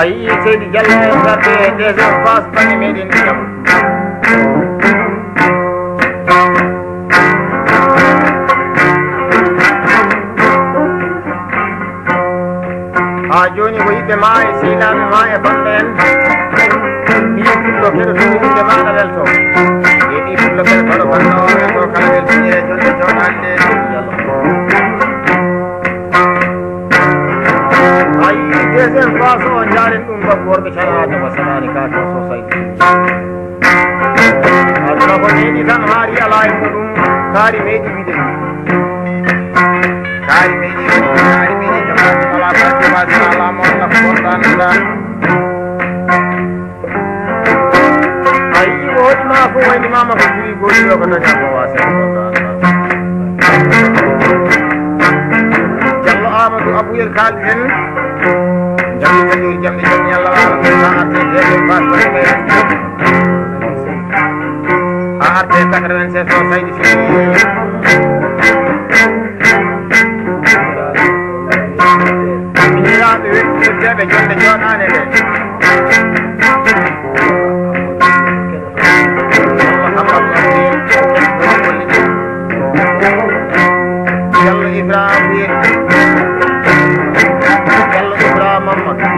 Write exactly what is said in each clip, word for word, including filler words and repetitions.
Seydi Diallo e garde e deuxième phase bani meɗen ndiyam. Haa jooni ko yiɓɓe ma e sehilaaɓe ma e famɓe en. Mbiye pullo keɗoto innde ma na welto. Mbiye pullo keɗoto banno o welto kala weltini e jonde jooɗaande. Ayi, deuxième phase o jaaren ɗum ɗo worɓe canaade ko sanaani ka to sosay. Aduna ko neeɗi tan haari alaa e muɗum kaari meeɗi wiide ɗum. Kaari meeɗi, kaari meeɗi jamaatu alaa barke ma sala alaa mo Allah ko gonɗa nanda. A yii ko hoɗi ma fof wayni mama ko juri goli o ko daña ko wasa ko gonɗa nanda. Jallo Amadou Abouyel kaldi en. Jamɗe kañum jamɗe jam yalla wala ko sa arte deuxième phase ko e ɓe. A arte quatre-vingt-seize o saydi fi. Miñiraaɓe weltinirteeɓe jonde jooɗaande nde. Jallo Ibrahima Wiyel. Jallo Ibrahima Mamadou.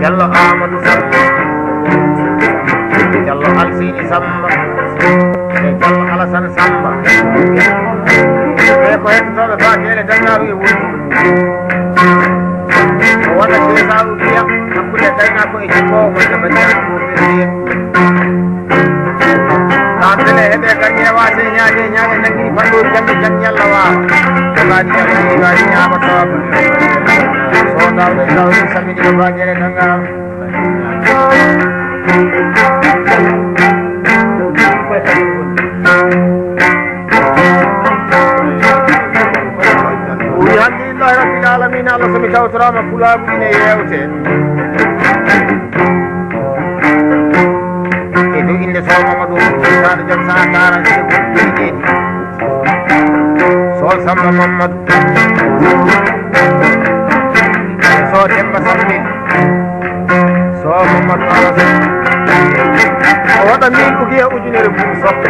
Jallo Amadou Samba. Jallo Alsini Samba. E Jallo Alassane Samba. Ɓe ko hettotooɓe faakeele Dannaaru e Wuro. O waɗa deesaaru ndiyam hakkunde gaynako e jikko walla banndiraaɓe mum ɓe ndiyam. Haa mbele heɓe gañe waase ñaaje ñaaje nanngiri fanɗo jamɗe jam ñalla wa. Heɓaani yalla ni wawi ñaagoto. So dawde dawde samedi ko bagere nanga. Wi alhamdulillahi rabbil alamina, Allah so mi tawtorama pulaagu ine yewte. E dow innde Sow Mamadou Moussa Sadio Diom Sankara, Sow Samba Mamadou, Sow Demba Sambil, Sow Mamadou Awa Sow. O waɗa min ugiya ujunere mum sokko.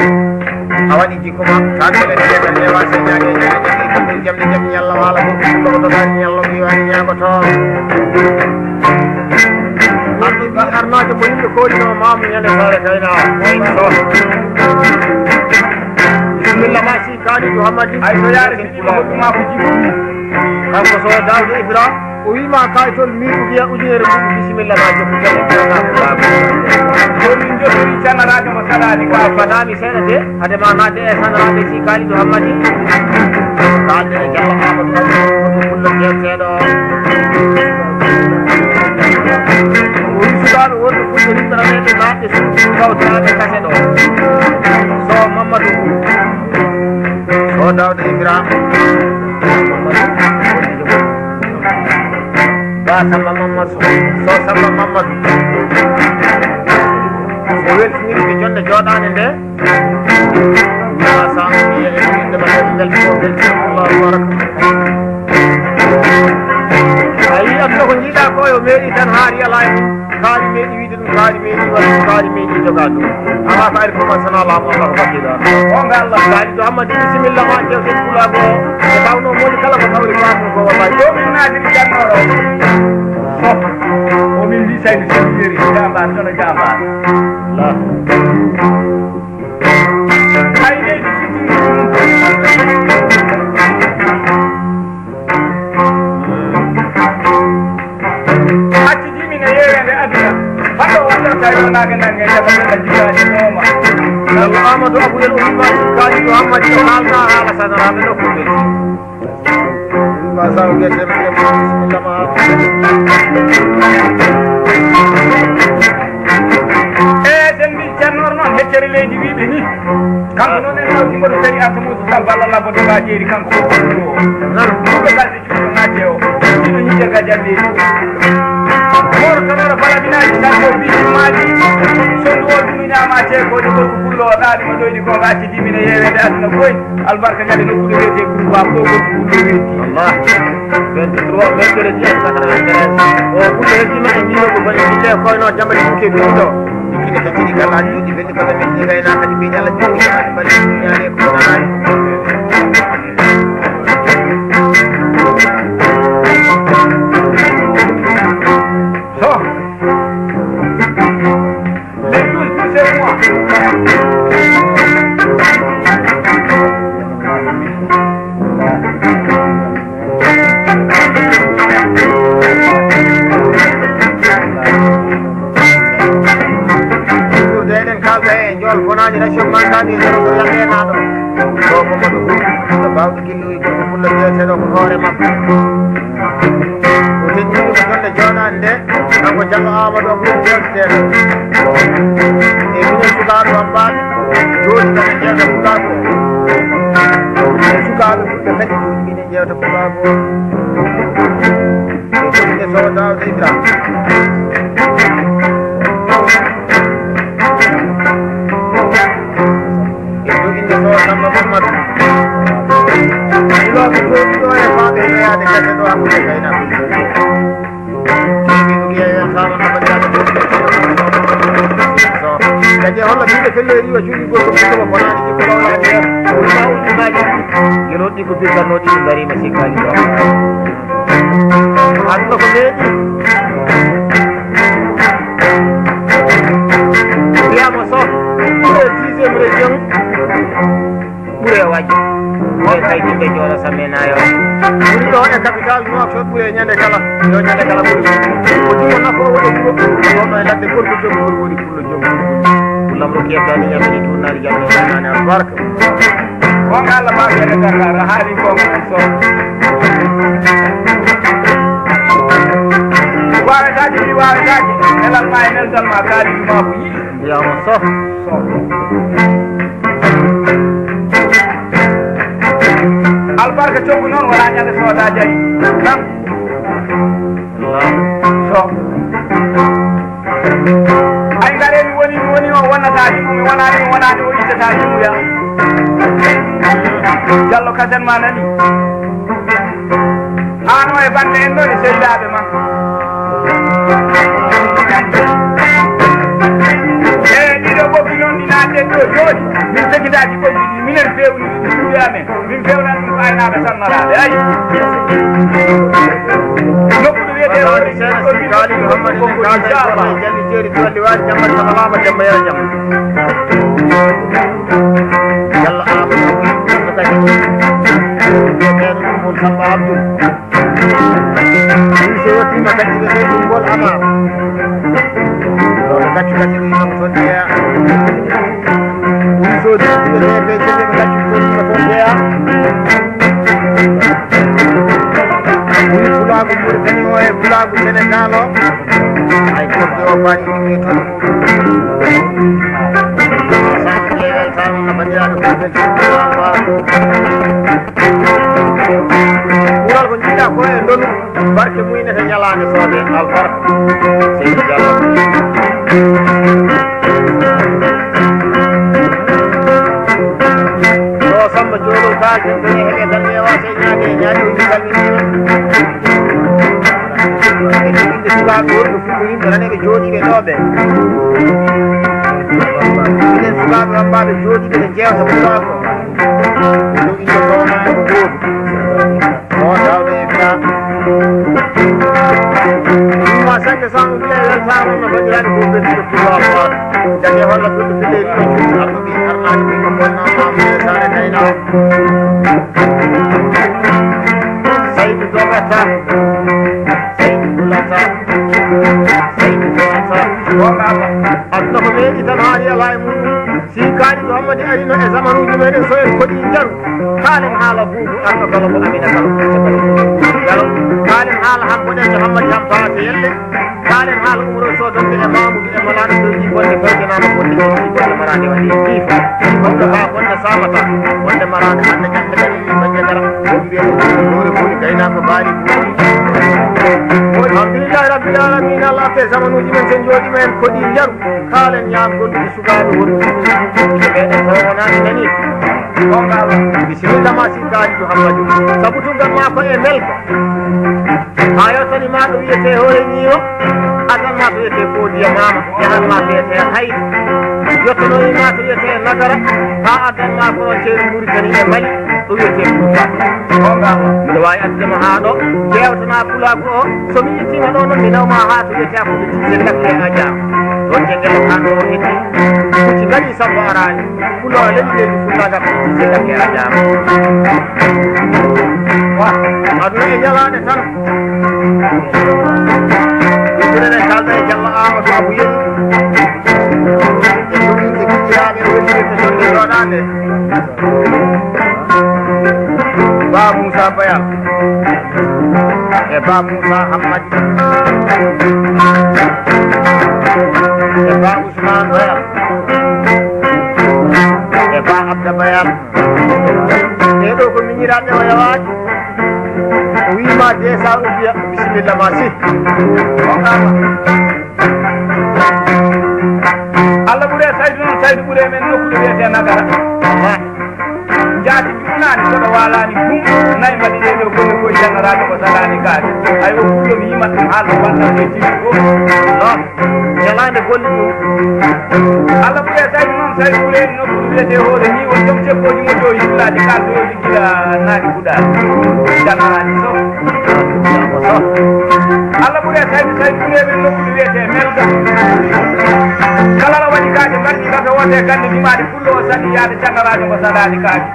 A waɗi jikko ma, tan ko le tele le wa se ñaage ñaage ñaage ko jamde jamde yalla wala ko ko ko doga yalla mi wani ñaago to. Ardi ba arnaajo mo yimɓe koolino maamu ñande saare kayna. Bismillah ma si Kalidu Hammadi. Ay so yaare si ɗiɗo hoɗuma ko jikku. Kanko so Daawda Ibra. O wiima kay toon miigu wiya ujunere mum bisimilla ma jokku jam. Jooni min jottori canaraajo mo salaani ka. Fadaami seeɗa de, hade ma naatde e sanaraaɓe si Kalidu Hammadi. Kaalde e Jallo Amadou Abdou Fullo jeeteeɗo. O wi sukaaɓe wonɓe fulɓe rimɓe raneeɓe naatde suudu kawtiraaɓe kase ɗo. So Mamadou. So Daawda Ibrahima. Ba Samba Mamadou, Sow Samba Mamadou. So weltinirɓe jonde jooɗaande nde. Ma Samba wiye e inde ma en belto belto Allahu akbar. A yii aduna ko jiiɗa ko yo meeri tan haari alaa e mum. Kaari meeɗi wiide ɗum, kaari meeɗi waɗa ɗum, kaari meeɗi jogaa ɗum. Alaa ko ari ko ma sana laamu Allah ko baɗɗiɗo. O nga Allah. Kaari to Hammadi bisimilla ma jewte pulaago. Ko tawno moni kala ko tawri faamu ko wallahi. Ɗo min naatiri jannoro. So. O min mbi sayno sirri jambar, kono jambar. La. Ay leydi sirri. Acci jimine yeeweende aduna. Haɗo waɗata yo naage nange jaɓa ɓe jigaani nooma. Yalla Amadou Abou Yel o wima kaali Mouhammadi o haalna haala sanaraaɓe nokkuɓe. Wima saw gese men e bismillah ma. E sen mbi Ceerno noon heccere leydi wiɓe ni. Kanko noon en nawti mboɗo sariya to Moussa Sall Balla Labbo de ba jeeri kanko ko ɗum ɗo. Ɗum ɗo balɗe Ɗo ŋajje o, ɗiɗo ñiiƴe ka janndeeji. Moro tonoɗo balabinaaji tan ko bii maaji, sonndu o ɗum ñaama ceekooji gorko pullo o ɗaali mo ɗoyɗi ko acci dimine yeeweede aduna koy, albarka ñande nokkude wiyetee Groupe Ba ko gorko pullo weeti. Allah. Vingt-trois, mercredi quatre-vingt-treize. O ɓurɗo heddima e ndiɗo ko boni ɓiɓɓe koyno jamma ɗum ke ɗum ɗo. Ɗiɗi ɓe keccidi gallaaji ɗuɗɗi belɗi kono min ɗi gayna kadi mbiɗi Allah jogui yaade bali ñaale ko naani. So. Les douze, c'est moi. Eɗen kalda e jol bonani nation mankaɓe e jero ko yande naɗo. Ko ko moɗo ko bawɗo gillu ko fulla jeeteɗo ko hoore makko. O teddini ko jonde jooɗaande nde, kanko Jallo Amadou Abou Dieng jeeteteeɗo. E minen sukaaɓe wammbaaɓe, jooɗi kadi jeeɗa pulaagu o. E sukaaɓe fulɓe kadi jooɗi minen jeewta pulaagu o. E joɗɗe Sow Daouda Ibrahima. E joɗɗe Sow Samba Mamadou. Ilooɓe jooɗi ɗo e faaɓe hino yaade gese ɗo hakkunde gaynaaɓe. Jeyɓe ɗum yeewen fama no banndiraaɓe jooɗi. So, kadi e holla ɓiɓɓe felloyri wa cuuɗi goto ko soba bonaani jikko ɗo wala jeer. Woni ma uddimaaji. Yo noon ɗi ko birkanooɗi ɗi ngariima sikkaali ɗo. Aduna ko meeɗi. Wiyama Sow, pour le dixième région, ɓure waji. Ɓure kay yimɓe jooɗo samme nayo. Ɓuri ɗo e capital Nouakchott ɓure ñande kala. Yo ñande kala ɓuri. Ko ɗum wona ko woni ɗum. Ɗum ɗo e ladde gorko jom ɓuri woni pullo jom ɓuri. Pullam rokki yettani ñamini tournali jam no nani albarka. Gonga Allah ba ko ene Dakar, a haali gonga en so. Waawetaake, mi waawetaake. Nelal ma e neltal ma, kaalidu ma ko yiɗi. Wiyama Sow. So. Albarka coggu noon wona ñande sooda jari. Tan. So. Ay, ngare mi woni, mi woni, o wonata himo, mi wonani, mi wonani, o ittata himoya. Jallo kasen ma nani. Ano e bande en ɗo e sehilaaɓe ma. E ɗiɗo ɓoggi noon ɗi naatde ɗo jooɗi. Min segitaaki ɓoggi ɗi, minen feewni ɗi, ɗi ɗuuɗi amen. Min fewnan ɗum ko aynaaɓe sannoraaɓe, ayi. Nokkuɗo wiyetee o Kaali Muhammad Kaali inchallah. Jalli jeeri to Liwaali Jamma Salama Demba Yero Jamma. Yalla Amadou Abdou Kaji. Wiyeteeɗo ɗum on Samba Abdoul. Ɗum so yettiima kadi ɓe ɓe ɗum ngol Amar. Ɗo ɓe gaccu kadi ɗum toon jeeya. Woni soodi ɓe ɓe ɓe ɓe gaccu soodi ko toon jeeya. Woni pulaagu Mauritanie o e pulaagu Sénégal o. Ay, gorko o faani ɗum e toon. Samba jeeya tan no banndiraaɓe ko ɓe. Ɓural ko jiiɗa ko e ndonu. Barke muynete ñalaande soode albarka. Seydi Diallo. Ɗo Samba Joolol Kaake, ɓe heɓe tan ɓe wasa e ñaade, e ñaade o yimɓe salminiima. E ɗum inde sukaaɓe wonɓe fulɓe yimɓe tan eɓe jooɗiiɓe ɗo ɓe. Minen sukaaɓe wammbaaɓe jooɗiiɓe ɓe jeewta pulaar ko. Ɗum inde soona ko gootu. O Daawda Ibra. Ɗum ma sakke sama gila e weltaama no banndiraaɓe ko ɓe ɗiɗo pour avoir. Jage holla ɓe ɓe ɗiɗo arɗo ɓe arnaani ɓe ko bonna ma mo e saare kayna. Saydu dogata. Saydu dulata. Saydu dogata. Aduna ko meeɗi tan haali alaa e muɗum. Si kaaliɗo Hammadi arino e zamanuuji meɗen so en koɗi njaru, kaalen haala buubu arno kala ko Amina kala ko Moussa kala ko Galo. Kaalen haala Hamboɗejo Hammadi Hampaate Yelle. Kaalen haala Umro Sodonde e Mamudu e Malaɗo Doji bonde fewjanaama bonde jawdi bonde maraade waɗi e kiifa. Bonde faa bonde saamata. Bonde maraade hannde ñande kadi bannge dara. Wonɓe ko hoore boni gaynaako baali buubu. Alhamdulillahi rabbil alamin. Allah arta e zamanuuji men so en jooɗiima en koɗi njaru. Kaalen ñaagol ɗi sukaaɓe wonɓe. Ɓe ɓe ɗo wonani nani. Bisimilla ma si Gaalijo Hammadi. Sabu tuggal ma ko e Melka. Haa yewtani ma ɗo wiyetee Hoore Ñiiwa. Addan ma to wiyetee Koodiya Maama. Yahan ma to wiyetee Hayre. Yettonoyi ma to wiyetee Nagara. Haa addan ma frontière Muritani e Mali. Ɗo wiyetee Fuuta. Miɗo waawi addude ma haa ɗo. Yewtana pulaagu o. So mi ittiima ɗo noon, mi naw ma haa to wiyetee hakkunde Tiise Lakke e Ajaama. Ɗoon Jengel Kaan ɗo heddi. Kucci ngarii, Sammba araani. Pullo o leli leydi fullaaga ko Tiise Lakke e Ajaama. Wa, aduna e ñalaande tan. Yimɓe ne kalda e Jalla Aamadu Abu Yel. E ɗum yimɓe kikkiraaɓe wondirde jonde jooɗaande. Ba Moussa Bayal. E Ba Moussa Hammadi. E Ba Ousmane Bayal. E Ba Abda Bayal. Ɓee ɗo ko miñiraaɓe o yawaaji. O wiima de sa o wiya bisimilla ma si. Allah ɓure Saydu noon, Saydu ɓure men nokkude wiyetee Nagara. Jaati juɗnaani, koɗo waalaani gum, nayi mbaɗi ɗee ɗoo golle fof, janngaraaɗo ko salaani kaake. Hay o fuɗɗo mi yima ɗum haala ko waɗata e tigi fof. Noon, ñalaande golle ɗum. Allah ɓure Saydu noon, Saydu ɓure nokkude wiyetee Hoore Ñiiwa, joom cekkooji moƴƴo, yullaaji, kaldoyooji gila naati fuɗaani. Janngaraaɗi sof. Allah ɓure Saydu, Saydu ɓure ɓe nokkude wiyetee Melga. Kala ɗo waɗi kaake mbaɗi kafe wonde gannde jumaade. Pullo o sali yaade canngaraajo mo salaani kaake.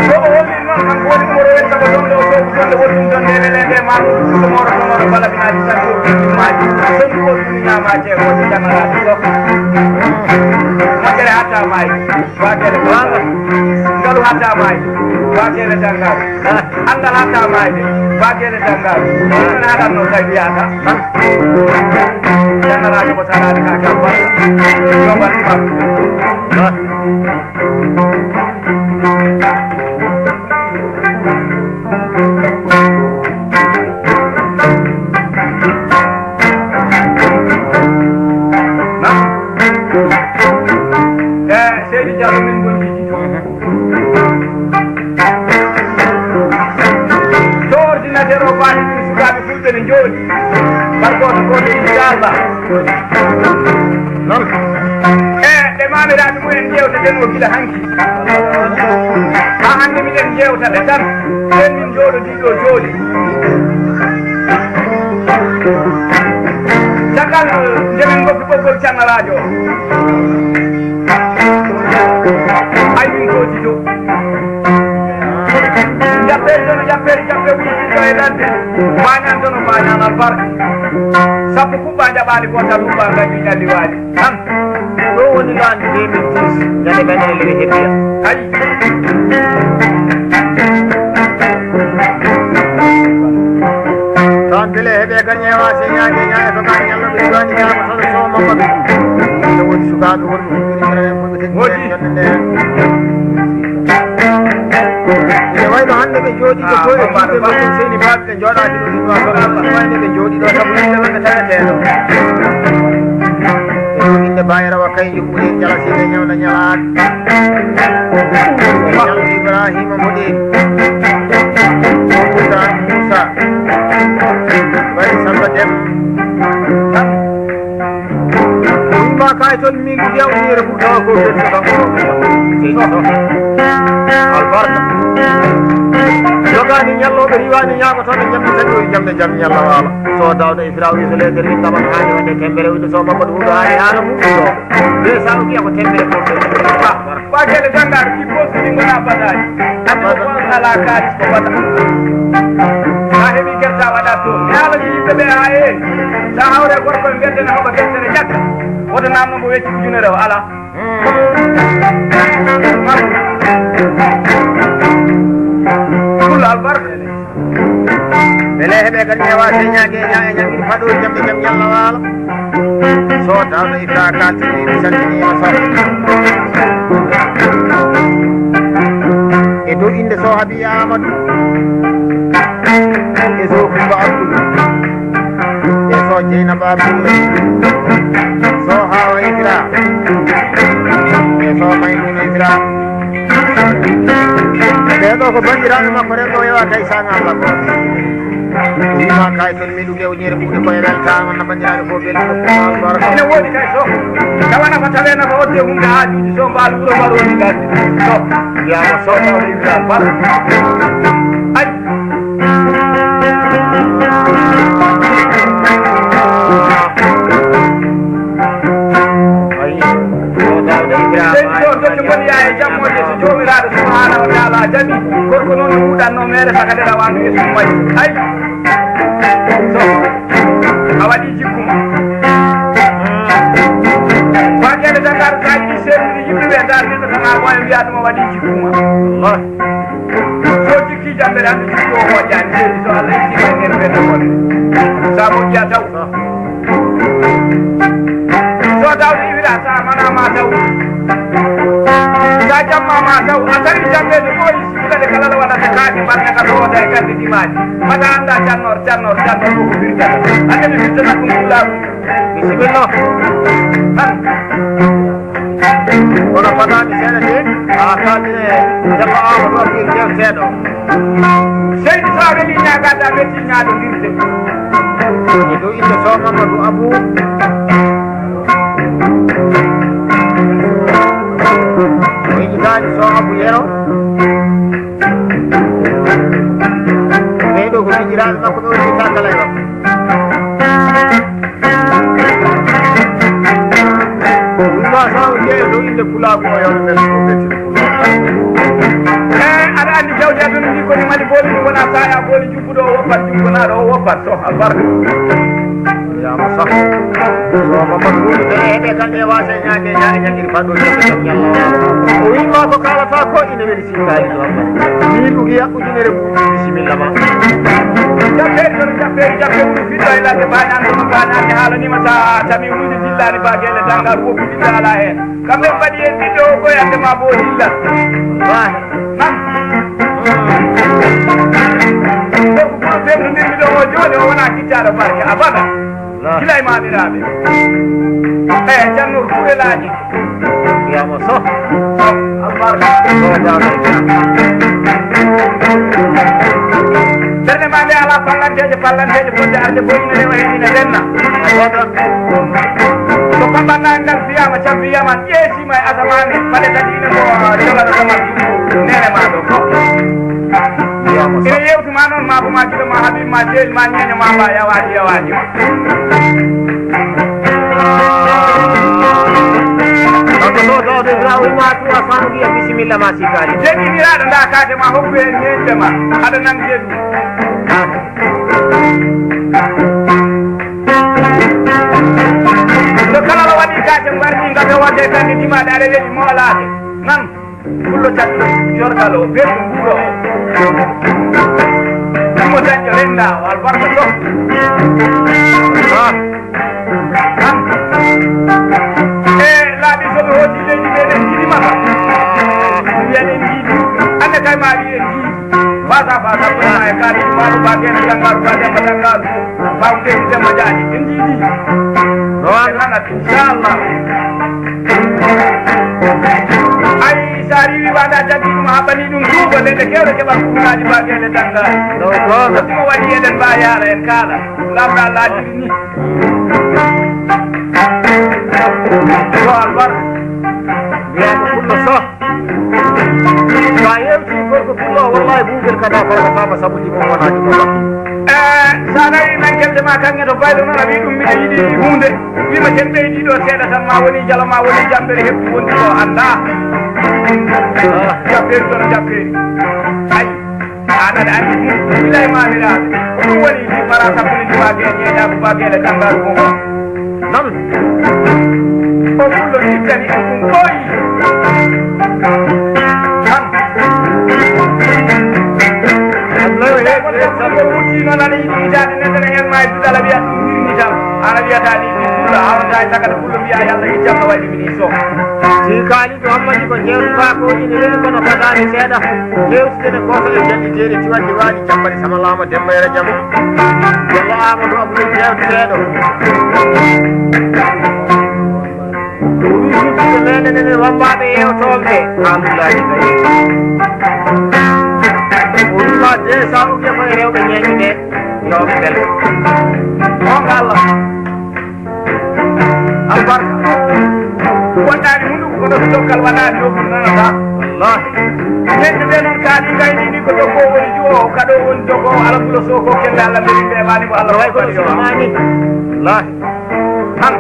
Ko o holli noon kanko woni Umaro en sago ɗon ɗo soogu ɗon ɗo woni ɗum ɗon nde lele nde maamu ɗum ɗo mooro ɗo mooro bala binaaji tan ɗo ɗum maaji. Sondu o ɗum ñaama ceego o canngaraajo ɗo. Moƴƴere hatta maayi. Waagere Tangaar. Ngalu hatta maayi. Waagere Tangaar. Anngal hatta maayde. Waagere Tangaar. Ɗum haɗatno tawi wiyata. Janngaraajo ko salaade ka jabba. Jomba ɗum. Eh, Seydi Diallo, min ngonndi ɗi toon. To ordinateur o faati ɗum, sukaaɓe fulɓe ne njooɗi. Par gooto gooto, inchallah. Noon. E ɓe maamiraaɓe mumen njewteten o gila hanki. Haa hannde miɗen njewta ɓe tan. Ɓen min njooɗodii ɗo jooɗi. Caggal nde min ngoppi ɓoggol canngaraajo o. Ay min soodi to. Jappere dono, jappere, jappe wulfiɗo e ladde. Bañan dono, bañan albarka. Sappo kuɓɓa jaɓaali, gootal huɓɓa ngaji ñalli waali. Tan. Ɗo woni laandi deux mille dix, ñande men ene lewi hebiya. Ay. Tan tele heɓe gañe wa se ñaage ñaage to gañe Yalla ɓe diwani ñaama tan so Mamadou. Ɗo woni sukaaɓe wonɓe huɓɓiri kala en fof ɓe tagi. Woodi. Jonde nde. Ene wayno hannde ɓe jooɗi ko Ah, to e Baba, juuɗe Baba. Mamadou Seyni Ba. Ɓe njooɗaaki ɗo, ɗum ɗo, ɗo, ɗo, wayde ɓe njooɗi ɗo, sabu yimɓe maɓɓe tawetee ɗo. E ɗum innde Baye Rawa Kay, Yumɓude, Jalasiiɓe, Ñawna, Ñalaak. Ñal Ibrahima Moɗin. Moussa, Moussa. Bari Samba Dem. Ɗum ma kay toon min njewnire pour tawa ko ɓen so kanko. Albarka. Jogaani ñallooɓe riiwaani ñaagotooɓe ñamde tan woni jamde jam ñalla waala. So dawda e firaw wiso leetere wi taman haani wonde tembere wide so Mamadou Huudo haani haala mum ɗo. Be sa o wiya ko tembere ko ɓe. Ba gele gandaɗo ɗi postuɗi gona bataji. Kamɓe ko ala kaalis ko bata. Sa heɓi kersa waɗa toon. Mi haalani yimɓe ɓe ha heewi. Sa hawre gorko e mbiyatene hoɓa deftere ƴakka. Woto namno mbo wecci ujunere o ala. Fulla albarka. Bele heɓe kadi ñewa se ñaage ña e ñaŋir faɗo jamde jam ñalla waala. So tawno ita kaltini mi salmini ma sa. E dow inde so habi Amadou. E so Kumba Abdou. E so Jeynaba Abdou. So hawa ikra. E so may ɗum Isra. Ɓe ɗo ko banndiraaɓe makko, ren ɗo yewa kay saŋa Allah ko. O wiima kay toon miɗuge o ñeere ɓuuɗe koye weltaama na banndiraaɓe fof belɗo. Ina woodi kay so. Tawa nafa tawe nafa odde hunde haajuuji so mbaalu wuro mbaɗo woni gasde. So. Wiyaama so taw Isra. Ay. Seydi Sow, dokke ngoni yaa e jammoje, so Joomiraaɗo Subhaanahu wa Taala jaɓi, gorko noon no huɗatnoo meere saka nde rawaandu e sumay. Ay! So, a waɗii jikku ma. Ko hakkeende tan, ngar so a yiɗii seeɗude yimɓe ɓe, ngar neɗɗo tan, a ɓooya mbiyaa ɗum a waɗii jikku ma. Wallahi. So jikki jamɓere hannde jikki o moƴƴaani, seedi so Allah itti ma ngel ɓe ɗo wonde. Sa moƴƴa taw. So tawde iwira sa mana ma taw. Sa jamma ma taw. A tawi jamɓe no ɓooyi sikilade kala la waɗata kaake barne ka towota e garde ɗimaaji. Mata annda cannor, cannor, cannor ko ko firtata. Hannde mi firtata ɗum kullaaɗum. Bisimilla. Tan. Kono fadaani seeɗa de, a kaaltine Demba Amadou Abdoul Jeew seeɗa. Seydi so a weli ñaagaade a metti ñaaɗo dirde. E dow innde Soh Mamadou Abou. O yiɗitaani Soh Abou Yero. Ɓee ɗo ko miñiraaɓe makko ɓe woni tankala e makko. Ɗum ɗo sabu jeeya ɗo innde pulaagu o yewde men ko ɓe tiri pulaagu. E, aɗa anndi jawdi aduna ndi koni Mali booli ɗum wona saya booli jubbuɗo o woppat jubbanaaɗo o woppat to albarka. Yaama sax. So Mamadou Wulu ɓe heɓe kamɓe waasa ñaage ñaage ñaagiri faɗɗo jokka jam ñalla. O wiima ko kaalata ko ina weli. Kaalidu Amma. Miɗugiya ujunere buuɗi, bisimilla ma. Japperi kono japperi, japperi ɗum fiɗɗo e ladde bañande kono bañande haalanima sa tami wulde dillani ba gelle dangal woppu ɓiɗɗo ala heen. Kamɓe mbaɗi en ɓiɗɗo o ɓoyande ma bo dilla. Wallahi. Nam. Ɗo ko ɓuro fewndo ndirmi ɗo o jooni o wona kittaɗo barke abada. Gila e maamiraaɓe. Eyi, Jannor Kurelaaji. Wiyama Soh. Soh, albarka. Soh, jaaraama. Ɓernde ma nde alaa pallanteeje, pallanteeje fodde arde fof ina rewa heen ina renna. Ko pambannaangal fiyaama, camfiyaama, ƴeesi. Ma e asamaan, paɗe tati ine ko jogata ɗo ma. Neene ma ɗo fof. Ine yewtu ma noon, ma ko ma gila ma Habib ma Seydi ma ñeeño ma mba yawaji yawaji. Kanko so ɗo de Ibrahima ma tuwa fanu wiya bisimilla ma sikali. Jegginiraɗo nda kate ma hokku en ñeeñɓe ma. Aɗa nangi e ɗum. So kala ɗo waɗi kaace mbarɗi ngam e wonde kanni dimaɗe aɗa weɗi moolaade. Nan, pullo tan jorgal o, belɗo nguuro o. Ɗum o dañƴo rennda o, albarka ɗo. Ah. Nan. E laaɓi so ɓe hooti leydi meɗen jiɗi maka. Mbiyen en jiidi. Ande kay ma wi en jiidi. Fasa fasa ko ma e kaali ma ɗo ba gene janngaru ba demba janngaru. Ba ko de demba jaaji. En jiidi. Ɗon. En nanat inchallah. Ay, sa riiwi mbaɗa jaggi ɗum haɓɓani ɗum duuba nde nde kewre keɓal kuɓɓaaji mbageele danngaali. Ɗo, ɗo. Ko waɗi eɗen mba yaara en kaala. Lamɗa laajiri ni. Ɗo albar. Mbiyama pullo so. Sa yewti gorko pullo, wallahi buubel kada farka fama sabuji mum wona ɗum o wakki. Eh, sa nawi men kelde ma kanŋe to baylo noon a wi ɗum mbiɗa yiɗi hunde. Wima ken ɓeydi ɗo seeɗa tan ma woni jalo ma woni jambere heɓtu wonti ko anda. Jabberi kono jabberi. Ay, an aɗa andi ɗum. Bilay ma miraɓe. Ko ɗum woni ɗi fara sabbuni ɗi ma ge ñeeña ko ba gele kangaru ko. Nan. O fullo ittani en ɗum ɓooyi. Tan. Ko wutti noon aɗa yiɗi itaade neɗɗo ne heen ma e duɗal a wiyat ɗum wirni tan. Aɗa wiyata ni ɗi fulla hawata e sagata fullo mbiya yalla e jamma waɗi mini so. Si kaali to hammadi ko jewtuka ko ine weli kono fadaani seeɗa. Jewtude ne gooto e jalli jeeri tiwandi waali cappali sama laama Demba Yero Jam. Yalla Amadou Abdou jewtuteeɗo. O wi suddiiɓe meɗen enen wammbaaɓe yeewtooɓe ɓe. Alhamdulillahi. O wi ma de sa ukke koye rewɓe ñeeñɓe ɓe. Yo ɓe mbel. Goonga Allah. Albarka. Waɗɗaani hunduko ko ɗo dokkal waɗaani ɗo ɗum nanata. Wallahi. Ñande ɓe noon kaali gayni ni ko dogo woni juwo, kado woni dogo, ala bulo soko kelle Allah mbeɗi ɓe mani ko Allah. Wallahi. Han.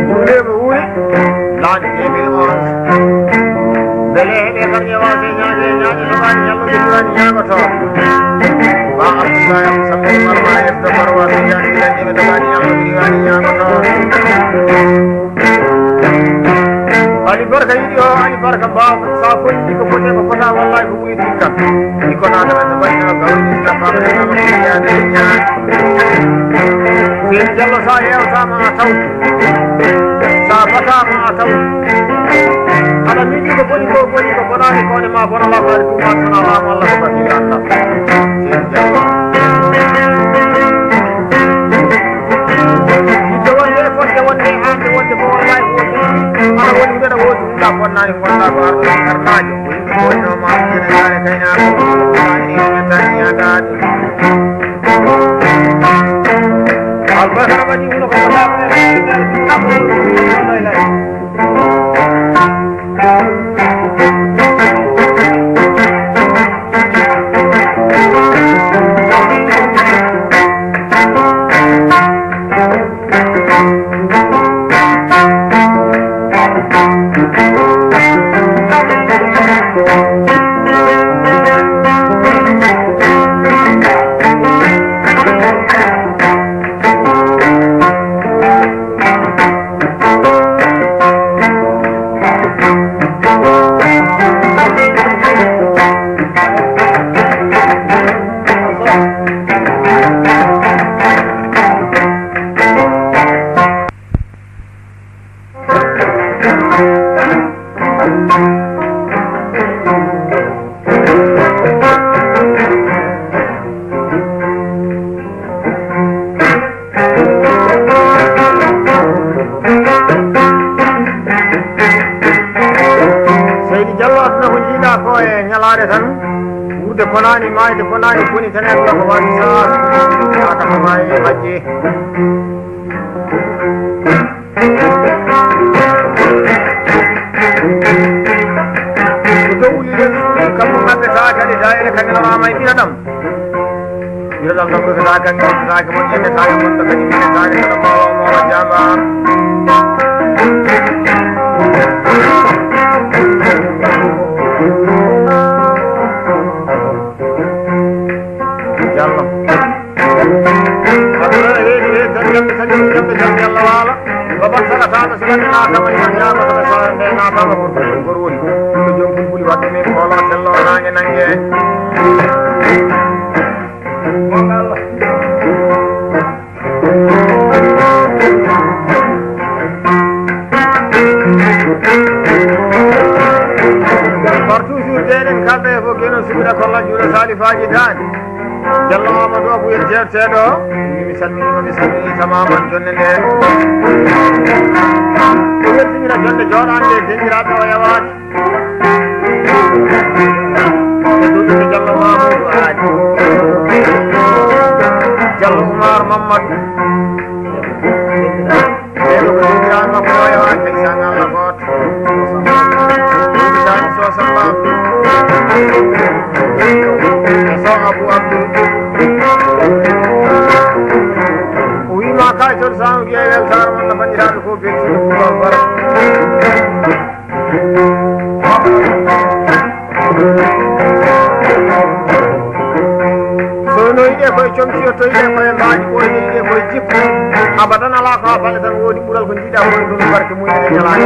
Ɓurɗe mo wuuri. Laaɗe ƴeeɓiri mo. Mbele heɓe kadi e waase ñaaƴe, ñaaƴe heɓaani ñallude diwaani ñaagoto. Ba Abdullahi Abdu Samadu Marma e Fdo Marwa Sujani Gilan ƴeɓe dogaani ñallude diwaani ñaagoto. Ali Barka yiɗi o, Ali Barka mbaawa sa foti ko foti ko fota wallahi ko ɓuri tikka. Iko na da ta bari na gawi ni ta fara na ko ya da ya. Sen Jallo sa yew sa ma a taw. Sa fata ma a taw. Ala miji ko boni ko boni ko bonani ko ne ma bona la fari tu ma sana la ma Allah ko bakki Allah. Sen Jallo. Yidde wonde e fodde wonde e hande wonde fof wallahi ko woni. Ala woni mbeɗa woodi ɗum la bonnani wonda ko arɗo karnajo. Ko yimɓe ko wonno ma ene yaare kaynaako. Ani ene tani yadaade. Albarka waɗi huno ko wala ko e lay lay. Seydi Jallo, aduna ko jiiɗa ko e ñalaare tan, wuurde konaani, maayde konaani, boni tan e aduna ko waɗi saas, aka ko maayi majje. Ko dowliren kammu maɓɓe ta kadi daayira kamina mama e ɓira ɗam. Ɓira ɗam ɗam ɗo kata kan kan ta kan mon yende ta kan mon kadi ɓira ta kan ɗam mawa mawa jamba. Jamba. Aduna ne weeti weeti tan, ñande tan, ñande tan, Yalla waala. Babat saɗataama, so lanndinaaka ma, ñande ñaama, saɗa saɗa nde naataama, gorko, gorko woni. Ɗum ɗo joom fulfuli waɗde min, koolo, tello, naange, nannge. Goonga Allah. Par toujours, deeɗen, kalda e fof, geno, subira, kolla, juula, saalifaaji, daande. Jallo Amadou Abou en jeerteeɗo. Mi salminiima, mi salminii tamaman jonde nde. O weltinira jonde jooɗaande e denɗiraaɓe o yawaade. E duɗɗude Jallo Mamadou Aali. Jallo Oumar Mamadou. Ɓeɗo ko denɗiraaɓe makko o yawaade, ndeysaan, Allah gooto. Ibrahima Sosa Ba. E Sow Abou Abdou. O wiima kay toon Samba Gueye weltaare mon no banndiraaɓe ko beltude Pullo Bara. So no yiɗe koye comci, yetto yiɗe koye mbaaji, ɓooyde yiɗe koye jikku. Abadan alaa ko a bale tan woodi ɓural ko jiiɗa koye ɗum barke mum ene ñalaani.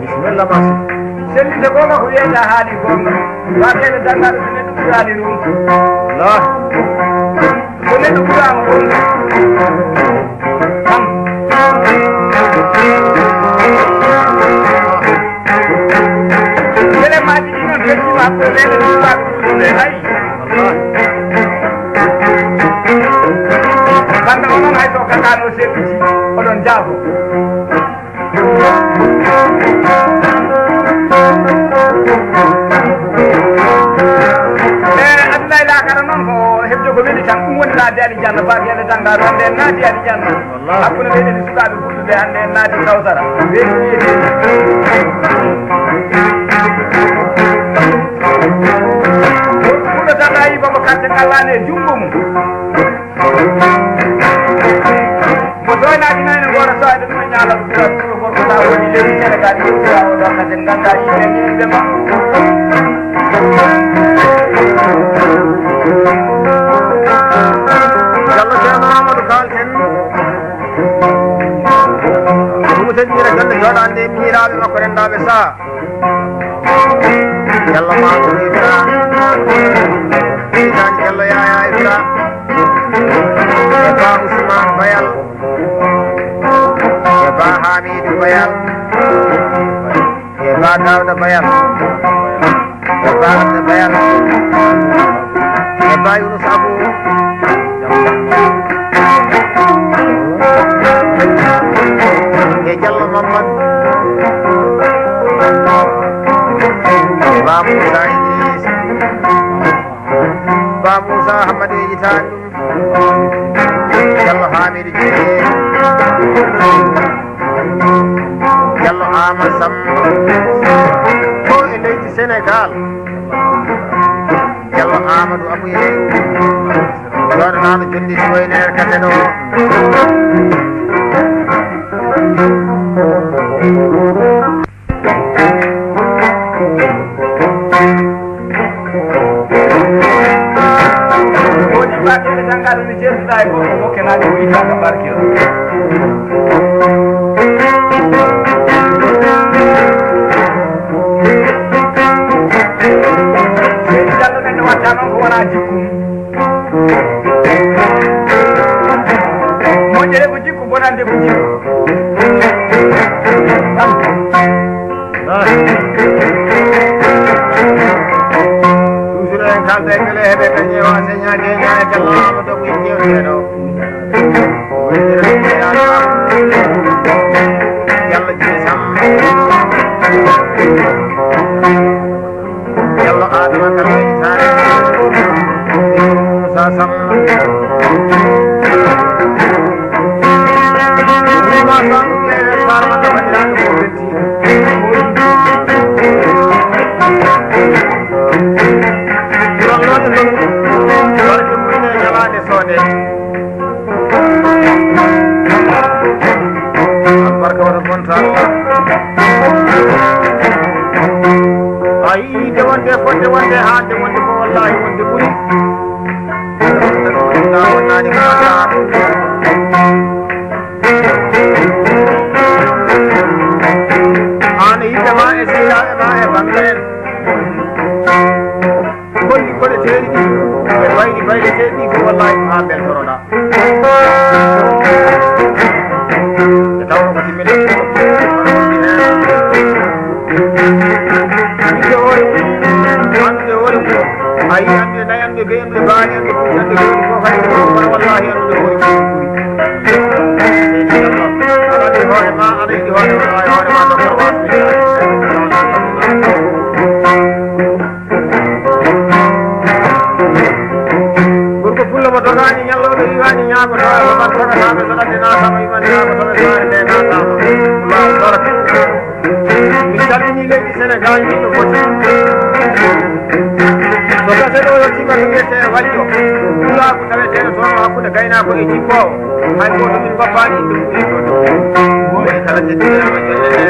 Bisimilla, Massi. Sellinde ko Seeɗa haali goonga. Waɗeede danngal so neɗɗo ɓuraani ɗum. Wallaahi. So neɗɗo ɓuraama ɗum. Tan. Belemaaji ɗi noon, fecciima ko reene suukaaɓe fulɓe hay. Wallaahi. Kamɓe onon hay so kakaano seeɗuji, oɗon jaafo. E aduna e laakara noon ko heɓde ko weli tan, ɗum woni naatde alijanna, faabi ele tan ngaa ɗon nden naati alijanna. Wallaahi. Hakkunde meɗen e sukaaɓe fulɓe ɓe hannde en naati kawsara. Weeli wiyetee. Fulɗo tan a yii baba karte ngalaani e junngo mum. Mo soynaaji nayi ne ngoora soyde ɗum e ñaala ɗum ɗo gorko ta woni leydi Senegal, ɗum ɗo o ɗo kadi nganndaa yimɓe ni yimɓe ma. Jallo Ceerno Amadou Kal en. Ɗum teddiira jonde jooɗaande e miñiraaɓe makko renndaaɓe saha. Jallo Mamoudou Ibra. Tijani Jallo Yaya Ibra. E Ba Ousmane Bayal. E Ba Hamidou Bayal. E Ba Daouda Bayal. E Ba Abda Bayal. E Ba Younouss Abou. E Jallo Mamadou. Ba Moussa Idriss. Ba Moussa Hamadi Itani. Jallo Hamidou Dieng. Jallo Amadou Samba. Ko e leydi Sénégal. Jallo Amadou Abouye. Jooɗanaaɗo jonde suwayneere katen o. Woni baɗeɗe tan ngaɗa ni ceertuɗa e goɗɗo mokkenaade ko itta ka barke o. Seydi Jallo men no watta noon ko wona jikku. Moƴƴere ko jikku, bonande ko jikku. Toujours en kalda e kala heɓe ɓe ƴeewa se ñaage ñaage kala ama dogo e jewteɗo. Yalla jini sam. Yallah Adama kala e taare. Musa Samma. Musa Samma, ƴeewe taare makko bandiraɓe ko ɓetti. Ɗon ɗon e ɗon, warde mum e ñalaande soode. Albarka wata bonta Allah. A yii de wonde fodde wonde haande wonde ko wallahi wonde ɓuri. Wonnaani ko Allah. Aan e yimɓe ma e sehilaaɓe ma e bannge en. Holli koɗeteeɗi ɗi, ɓe mbayni bayleteeɗi ɗi ko wallahi ko haa mbeltoroɗaa. Nde tawnoo ko timmiɗen ko, yimɓe hoore mum, anndude hoore mum, a yii anndude nayi, anndude beyi, anndude baali, anndude pucci, anndude gawri fof kadi ko kono wallahi anndude hoore mum ɓuri. Aɗa anndi hoore ma, aɗa yiɗi hoore ma, aɗa hoore ma, docteur Wasmi. Gorko pullo mo dogaani, ñallooɓe riiwaani, ñaagotooɓe ko ɓar sagataaɓe, so ladde naataama, iman ñaagotooɓe, saare nde naataama. Allahu baraka. Mi salmini leydi Senegal, min no foti. So gase ɗo yettiima to wiyetee Wajjo, pulaagu taweteeɗo toon hakkunde gaynaako e jippoowo, hay gooto min ngoppaani inde mum e toon. Woni kala teddiniraama jonde nde.